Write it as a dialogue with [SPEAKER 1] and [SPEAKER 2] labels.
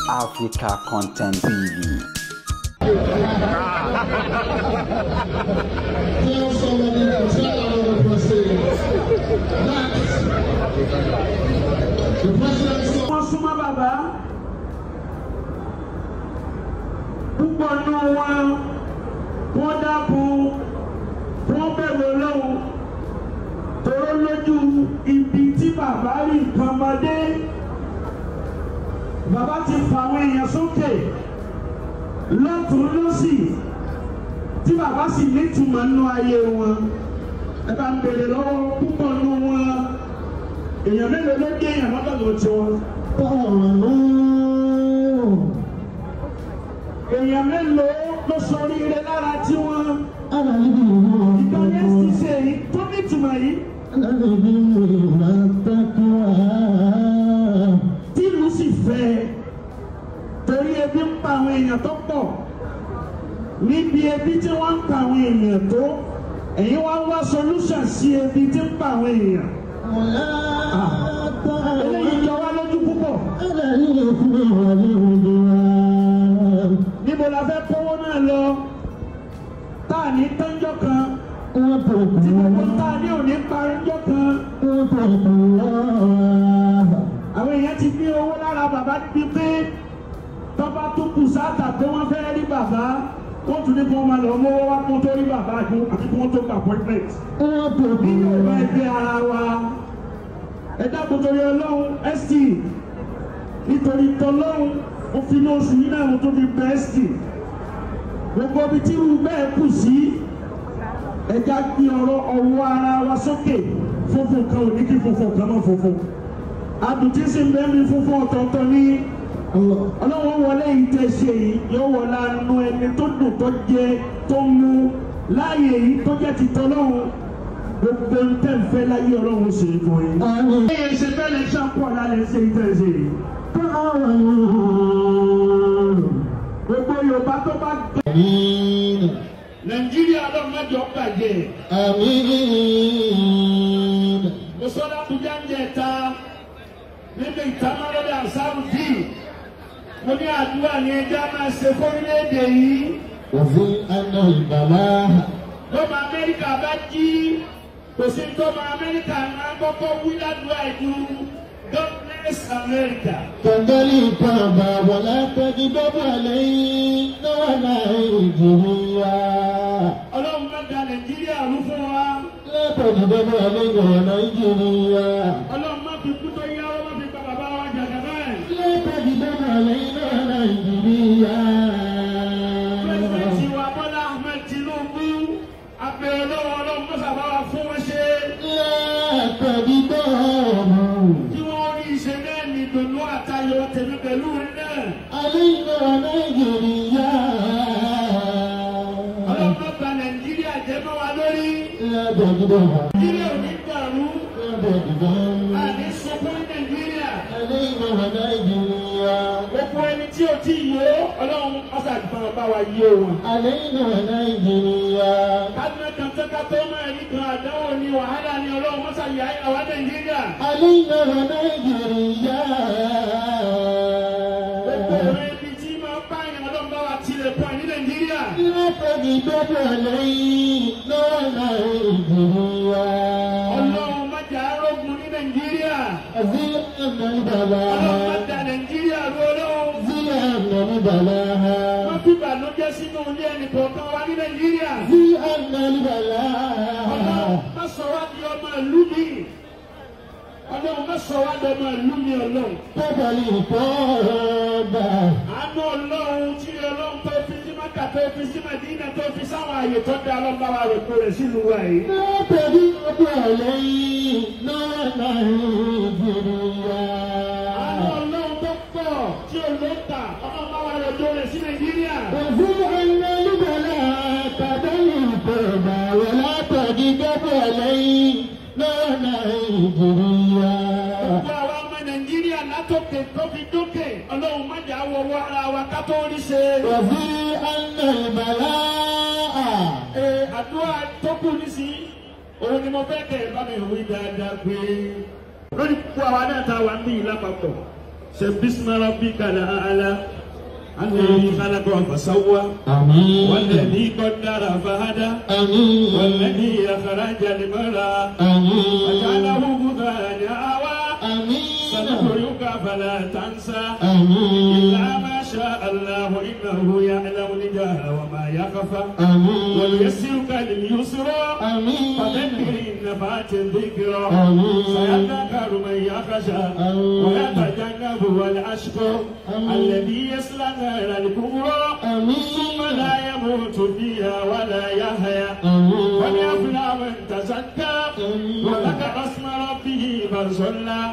[SPEAKER 1] Africa Content TV.
[SPEAKER 2] Tell somebody, tell another person that the president.
[SPEAKER 3] Wọ́n súnmọ́ bàbá púpọ̀ nù wọn, wọ́n dákun, wọ́n bẹ̀rù Ọlọ́run tóró lójú ibi tí bàbá rí nǹkan ọmọdé. Bàbá ti fa àwọn èèyàn sókè lọ́tún lọ́sì tí bàbá sì nítumọ̀ nínú ayé wọn. Ẹ bá ń bèrè lọ́wọ́ púpọ̀ nù wọn, èèyàn mélòó ló dé èèyàn lọ́dọ̀ tiwọn? Èèyàn mélòó ló sọ oríire lára tiwọn? Ìgbàlẹ̀ ti ṣe èyí tó nítumọ̀ yìí. Tìlú sì fẹ́ torí ebi ń pa àwọn èèyàn tó pọ̀. Níbi ebi tí wọ́n ń pa àwọn èèyàn tó, ẹ̀yin wá wá solution sí ebi tí ń pa àwọn èèyàn. Eléyìí jọ wá lójú púpọ̀. Níbo la fẹ́ kówó náà lọ? Tá a ní tánjọ́ kan. Tí gbogbo tá a ní òní parí-jọ́ kan. Àwọn èèyàn ti ní owó lára bàbá bíi pé tọ́ba tó kù sáàtà pé wọ́n fẹ́ rí bàbá, wọ́n tún ní kí wọ́n máa lọ mówó wá kó tó rí bàbá àti kí wọ́n tó gba appointment. Bí yóò bá ẹgbẹ́ ara wa, ẹ dákun torí Ọlọ́run ST, nítorí tọlọ́run ó fi ní oṣù yìí náà mo tó fi bẹ ST. Gbogbo ibi tí irú bẹ́ẹ̀ kù sí, ẹja gbé ọ̀rọ̀ ọwọ́ ara wa sókè. Funfun kan ò ní kí funfun kan mọ́ funfun. Adùn tí sì ń bẹ́ẹ̀ mi funfun ọ̀tọ̀ọ̀tọ̀ ní. Ọlọ́run wọlé yìí tẹ́ ṣe yìí yóò wọlé anu ẹni tó dùn tó jẹ tó mu láàyè yìí tó jẹ́ ti tọ́lọ́run. Gbogbo ń tẹ́ ń fẹ́ láyé Ọlọ́run ṣe é fún yín. Ẹyẹ ṣe bẹ́ẹ̀ lè ṣe pọ̀ lálẹ́ ṣe ìtẹ́ ṣe yìí. Gbogbo Yorùbá tó bá gbẹ. Nàìjíríà ọlọ́run mẹ́jọ bàjẹ́. Mo sọ l'Abuja ń jẹ ta níbi ìtàmọ́lọ́dẹ àṣàrù bíi. Mo ní àdúrà ní ẹja máa ṣe fórílẹ̀-èdè yìí.
[SPEAKER 2] Òfin ẹnu ìbàlá.
[SPEAKER 3] Lọ́mọ Amẹ́ríkà bá jí, kò sí tọ́mọ Amẹ́ríkà máa kọ́kọ́ wí ládùúgbò ìlú God bless America.
[SPEAKER 2] Kọ̀ǹgẹ́lì kan bá wọlé tẹ́jú bọ́bú àlẹ́ náà Nàìjíríà.
[SPEAKER 3] Ọlọ́run má da Nàìjíríà rú fún wa.
[SPEAKER 2] Lẹ́tọ̀jú bọ́bú àlẹ́ náà Nàìjíríà.
[SPEAKER 3] Ọlọ́run má fi kú tó yá, ó má fi pa bàbá wa jàgà báyìí.
[SPEAKER 2] Lẹ́tọ̀jú bọ́bú àlẹ́ náà Nàìjíríà.
[SPEAKER 3] Pírẹsidẹ́ntì wa Bọ́lá Ahmed Tinubu, abẹ́ ọlọ́run ọlọ́run mọ́sà bá wa fún wọn ṣe.
[SPEAKER 2] Lẹ́tọ̀jú bọ́bú.
[SPEAKER 3] Kí wọ́n rí iṣẹ́ náà ní ìdùnnú àtayọ̀ tèmi pẹ̀lú náà.
[SPEAKER 2] Àlẹ́ náà Nàìjíríà.
[SPEAKER 3] Ọlọ́run má bà Nàìjíríà jẹ́ mọ́ wa lórí.
[SPEAKER 2] Lẹ́tọ̀jú bọ́bú.
[SPEAKER 3] Nàìjíríà ò ní dàrú.
[SPEAKER 2] Lẹ́tọ̀jú bọ́bú.
[SPEAKER 3] Àní sunkún ní Nàìjíríà.
[SPEAKER 2] Àlẹ́ náà Nàìjíríà.
[SPEAKER 3] Gbogbo ẹni tí o ti yó, Ọlọ́run ọ̀sàgbọ́n bá wa yé wọn.
[SPEAKER 2] Àlẹ́ náà Nàìjíríà.
[SPEAKER 3] Kádùn kan tó ká tó máa rí kan àdánwò ni wàhálà ni Ọlọ́run mọ́sàyà àwa Nàìjíríà.
[SPEAKER 2] Àlẹ́ náà Nàìjíríà.
[SPEAKER 3] Gbogbo ọ̀rọ̀ ibi tí máa ń pààyàn Ọlọ́run bá wa tilẹ̀kùn ẹ̀ ní Nàìjíríà.
[SPEAKER 2] Lẹ́tọ̀jú bọ́bú àlẹ́ náà Nàìjíríà.
[SPEAKER 3] Ọlọ́run má jà arógun ní Nàìjíríà.
[SPEAKER 2] Zí ẹ̀nà
[SPEAKER 3] Ọlọ́run má
[SPEAKER 2] ìbàlá.
[SPEAKER 3] da Nàìjíríà rú Ọlọ́run.
[SPEAKER 2] Zí ẹ̀nà ìbàlá.
[SPEAKER 3] Má fi ìbànújẹ́ sínú ilé ẹnì kọ̀ọ̀kan wa ní Nàìjíríà.
[SPEAKER 2] Zí ẹ̀nà ìbàlá.
[SPEAKER 3] Ọlọ́run má sọ wá di ọmọ ìlú mi. Ọlọ́run má sọ wá di ọmọ ìlú mi Ọlọ́run.
[SPEAKER 2] Tọ́bọ̀lì ìfọ́ọ̀bà.
[SPEAKER 3] Àánú Ọlọ́run tí Ọlọ́run tó fi sí Mákà tó fi sí Màdínà tó fi sáwọn àyè tó dá Ọlọ́run bá wa rò pé rẹ̀ sílùú wa yìí.
[SPEAKER 2] Lẹ́tọ̀jú bọ́bú àlẹ́ náà Nàìjíríà.
[SPEAKER 3] Àánú Ọlọ́run tó pọ̀ tí ò ló tà Ọlọ́run bá wa rò pé rẹ̀ sí Nàìjíríà.
[SPEAKER 2] Òfin ẹ̀nà ìbàlá. Tọ́bọ̀lì ìfọ́ọ̀bà. Wọ̀lá tọ́jú bọ́bú àlẹ́ náà Nàìjíríà.
[SPEAKER 3] Gbogbo àwa ọmọ Nàìjíríà látòkè tó fi dókè Ọlọ́run má jà wọwọ́ ara wa ká tó rí ṣe.
[SPEAKER 2] Òfin ẹ̀nà ìbàlá.
[SPEAKER 3] Ee àdúrà tó kù nísìnyí òun ni mo fẹ́ kẹ́ ẹ bá mi wí dáadáa pé lórí gbogbo àwa náà ta wà ń bí yìí lápapọ̀. سبح اسم ربك الأعلى الذي خلق فسوى
[SPEAKER 2] آمين
[SPEAKER 3] والذي قدر فهدى
[SPEAKER 2] آمين
[SPEAKER 3] والذي أخرج المرعى
[SPEAKER 2] آمين
[SPEAKER 3] فجعله غثاء أحوى
[SPEAKER 2] آمين
[SPEAKER 3] سنقرئك فلا تنسى
[SPEAKER 2] آمين
[SPEAKER 3] إلا ما شاء الله إنه يعلم الجهر وما يخفى
[SPEAKER 2] آمين
[SPEAKER 3] وييسرك لليسرى
[SPEAKER 2] آمين
[SPEAKER 3] فذكر إن نفعت الذكرى
[SPEAKER 2] آمين
[SPEAKER 3] سيذكر من يخشى
[SPEAKER 2] آمين.
[SPEAKER 3] ويتجنبها الأشقى
[SPEAKER 2] آمين.
[SPEAKER 3] الذي يصلى النار الكبرى
[SPEAKER 2] آمين
[SPEAKER 3] ثم لا يموت فيها ولا يحيا
[SPEAKER 2] آمين
[SPEAKER 3] قد أفلح من تزكى
[SPEAKER 2] آمين.
[SPEAKER 3] وذكر اسم ربه فصلى.